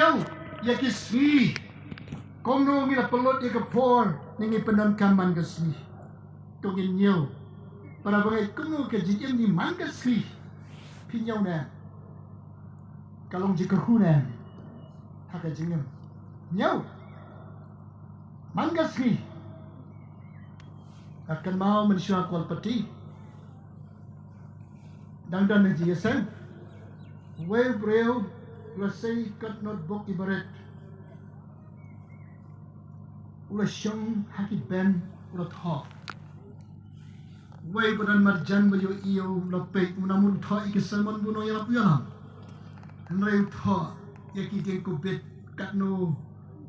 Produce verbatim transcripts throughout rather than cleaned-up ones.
Ñiew ïa ki sngi. Kumno ngi la pynlut ïa ka por ne ngi pyndonkam man ka sngi. To ngin ñiew. Para bangeit, kumno ka jingim ngi man ka sngi. Phi ñiew ne em? Ka long jingkyrkhu ne em ha ka jingim? Ñiew man ka sngi. Nga kynmaw mynshuwa Kawlpati, dang don ha jingïaseng, uwei u briew u la sei katno bok ki barit, u la shong ha ki bench, u la thoh. Uwei ba don marjan ba ïohi ïa u u la peit, u namar u thoh ïa ki sermon ba u nongïalam ïalam. Hynrei u thoh ïa ki diengkubit, katno u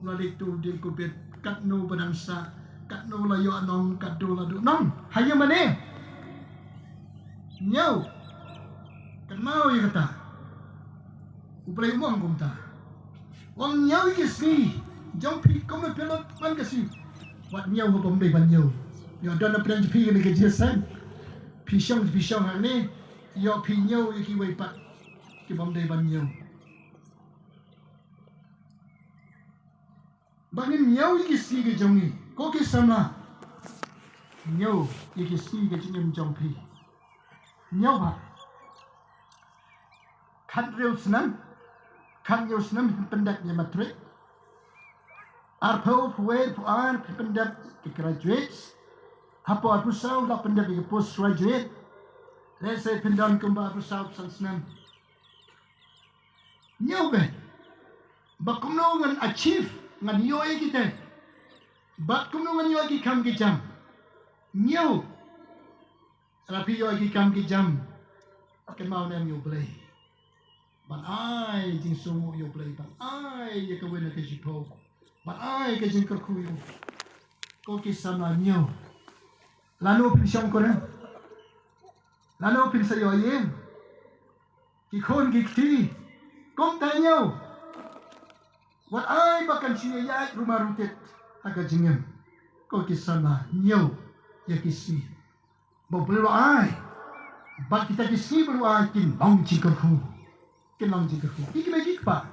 la leit tu diengkubit, katno ba dang sah, katno la ïoh nong, katno la duh nong. Ha ïa mane? Ñiew. Kynmaw ïa kata. U Blei um ong kumta. Ong ñiew ïa ki sngi jong phi kumno phi lut man ka sngi. Wat ñiew ha bym dei ban ñiew. Ïoh don na pdeng jong phi kane ka jingïaseng. Phi shong, phi shong hangne. Ïoh phi ñiew ïa kiwei pat ki bym dei ban ñiew. Ba ngin ñiew ïa ki sngi ki jong ngi, ko ki samla. Ñiew ïa ki sngi ki jong ngi jong phi. Ñiew ba khathynriew snem, khathynñiew snem phin pyndep ïa matric. Arphew, arphew wei, arphew ar phin pyndep ïa ki graduates. Hapoh arphew saw la pyndep ïa ki postgraduate. Lehse phin don kumba arphew saw, arphew san snem. Ñiew beit ba kumno ngan achieve, ngan ïoh ïa kita. Bad kumno ngan ïoh ïa ki kam ki jam. Ñiew. Lada phi ïoh ïa ki kam ki jam, kynmaw ne em ïa U Blei. Ban ai jingsngewnguh ïa U Blei, ban ai ïa kawei na ka jingpynpaw, ban ai ka jingkyrkhu ïa u. Ko ki samla, ñiew. Lano phin shong kren? Lano phin sa ïoh ïing? Ki khun ki kti, kumta ñiew. Wat ai ba kan shu ïaid rumar rutit ha ka jingim. Ko ki samla, ñiew ïa ki sngi ba U Blei u la ai. Bad kita ki sngi ba u la ai kin long jingkyrkhu. Kin long jingkyrkhu. Ki kmie ki kpa,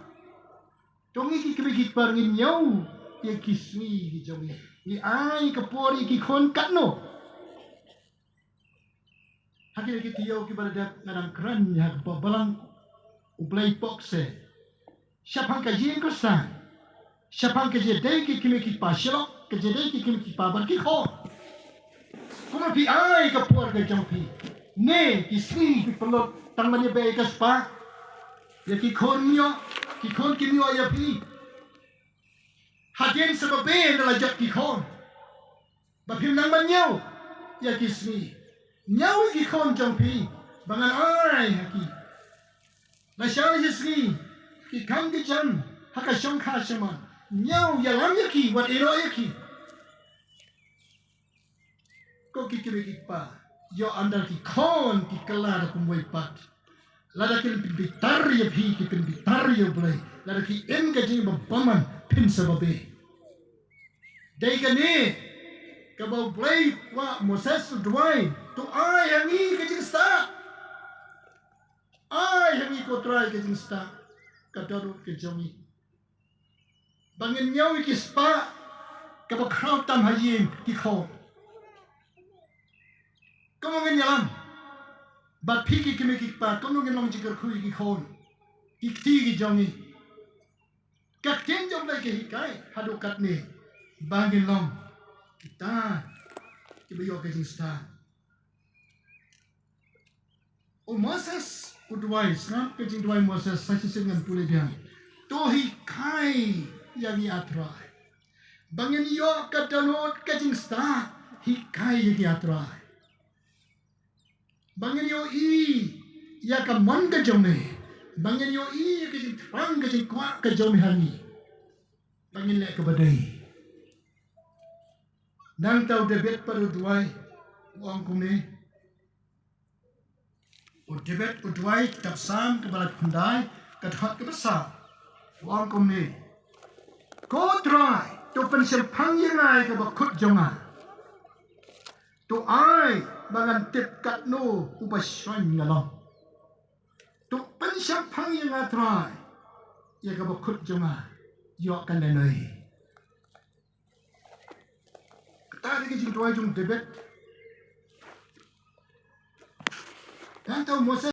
to ngi ki kmie ki kpa ngin ñiew ïa ki sngi ki jong ngi. Ngi ai ka por ïa ki khun katno? Ha kine ki taïew kiba la dep nga dang kren ïa ka balang U Blei pok se. Shaphang ka ïing ka sem, shaphang ka jingïadei ki kmie ki kpa shalok, ka jingïadei ki kmie ki kpa bad ki khun. Kumno phi ai ka por ka jong phi? Ne ki sngi phi pynlut tang ban ïa bei ka spah ïa ki khun? Ïoh, ki khun kim ïoh ïa phi. Hadien sa ba bei na la jot ki khun. Ba phim nang ban ñiew ïa ki sngi. Ñiew ïa ki khun jong phi ba ngan ai ha ki. Lashai shi sngi ki kam ki jam ha ka shongkha shaman, ñiew ïalam ïa ki, wat ïehnoh ïa ki. Ko ki kmie ki kpa, ïoh ynda ki khun ki kylla da kumwei pat. Lada kin pynbitar ïa phi, ki pynbitar ïa U Blei. Lada ki im ka jingim ba bymman, phin sa ba bei. Dei kane kaba U Blei u kwah, Moses u duwai, to ai ha ngi ka jingstad. Ai ha ngi ko Trai ka jingstad, ka dohnud ka jong ngi. Ba ngin ñiew ïa ki spah kaba khraw tam ha ïing ki khun. Kumno ngin ïalam? Bad phi ki kmie ki kpa, kumno ngin long jingkyrkhu ïa ki khun, ki kti ki jong ngi? Ka ktien jong U Blei ka hikai haduh katne ba ngin long kita kiba ïoh ka jingstad. U Moses u duwai, sngap ka jingduwai Moses, sa shisien ngan pule biang. To hikai ïa ngi, A Trai, ba ngin ïoh ka dohnud ka jingstad. Hikai ïa ngi, A Trai, ba ngin ïohi ïa ka mon ka jong me, ba ngin ïohi ïa ka jingthrang ka jingkwah ka jong me ha ngi, ba ngin leh kaba dei. Nangta u David pat u duwai, u ong kumne. U David u duwai, kitab Salm kaba laiphew khyndai, ka dkhot kaba saw. U ong kumne: Ko Trai, to pynshemphang ïa nga ïa kaba kut jong nga. To ai ba ngan tip katno uba shuh nga long. To pynshemphang ïa nga, Trai. ïa kaba khut jong nga ïoh kan da noi. Kata dei ka jingduwai jong u David. Hangta u Moses